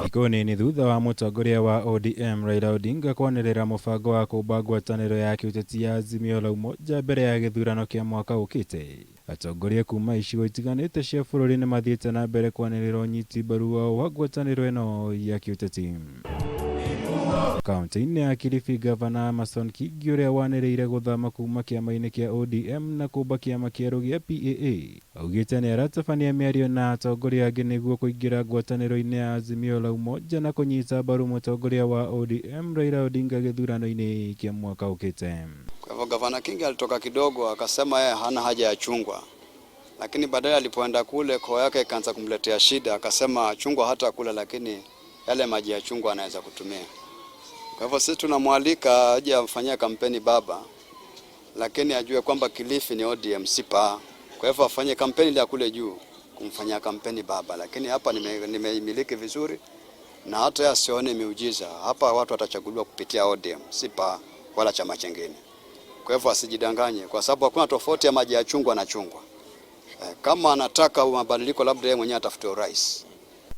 Thikũ nini thutha wa mũtongoria wa ODM Raila Odinga kwanĩrĩra mũbango wa kũmba ngwatanĩro ya kĩũteti ya Azimio la Umoja mbere ya gĩthurano kĩa mwaka ũkĩte, atongoria kuma icigo itiganĩte cia bũrũri nĩmathiĩte na mbere kwanĩrĩra ũnyiti mbaru wao wa ngwatanĩro ĩno ya kĩũteti. Kaunti-inĩ ya Kilifi, Gavana Amason Kingi ũrĩa wanĩrĩire gũthama kuma kĩama-inĩ kĩa ODM na kũmba kĩama kĩerũ gĩa PAA augĩte nĩ aratabania mĩario na atongoria angĩ nĩguo kũingĩra ngwatanĩro-inĩ ya Azimio la Umoja na kũnyita mbaru mũtongoria wa ODM Raila Odinga gĩthurano-inĩ kĩa mwaka ũkĩte. Kwa hivyo Gavana Kingi alitoka kidogo akasema yeye hana haja ya chungwa, lakini baadaye alipoenda kule koo yake ikaanza kumletea shida, akasema chungwa hata kula, lakini yale maji ya chungwa anaweza kutumia. Kwa hivyo sisi tunamwalika aje amfanyie kampeni baba, lakini ajue kwamba Kilifi ni ODM si PAA. Kwa hivyo afanye kampeni ya kule juu kumfanyia kampeni baba, lakini hapa nimeimiliki vizuri na hata asione miujiza hapa. Watu watachaguliwa kupitia ODM si PAA wala chama chengine. Kwa hivyo asijidanganye, kwa sababu hakuna tofauti ya maji ya chungwa na chungwa. Kama anataka mabadiliko, labda yeye mwenyewe atafute urais.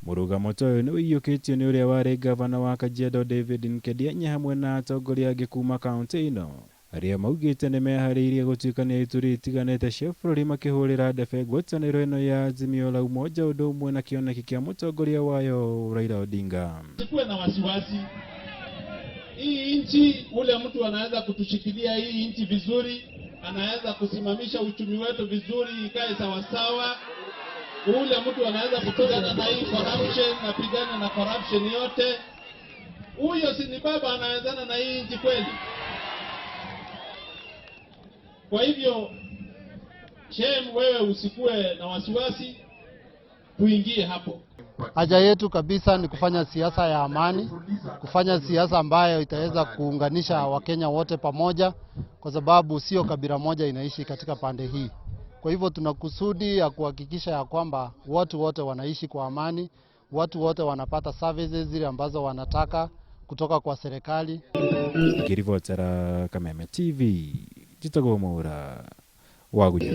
Mũrũgamo ta ũyũ nĩ ũiyũkĩtio nĩ ũrĩa warĩ gavana wa Kajiado David Nkedianye hamwe na atongoria angĩ kuma kaunti ĩno arĩa maugĩte nĩ meharĩirie gũtuĩkania ituri itiganĩte cia bũrũri makĩhũrĩra ndebe ngwatanĩro ĩno ya Azimio la Umoja ũndũ ũmwe na kĩoneki kĩa mũtongoria wayo Raila Odinga. Sikuwe na wasiwasi. Hii nchi, ule mtu anaweza kutushikilia hii nchi vizuri, anaweza kusimamisha uchumi wetu vizuri ikae sawasawa. Ule mtu anaweza kupigana na hii corruption na pigana na corruption yote. Huyo si ni baba anawezana na hii nchi kweli? Kwa hivyo Shem, wewe usikuwe na wasiwasi, tuingie hapo. Haja yetu kabisa ni kufanya siasa ya amani, kufanya siasa ambayo itaweza kuunganisha Wakenya wote pamoja, kwa sababu sio kabila moja inaishi katika pande hii. Kwa hivyo tuna kusudi ya kuhakikisha ya kwamba watu wote wanaishi kwa amani, watu wote wanapata services zile ambazo wanataka kutoka kwa serikali. Ngĩribotera Kameme TV, njĩtagwo Mwaura wa Gunya.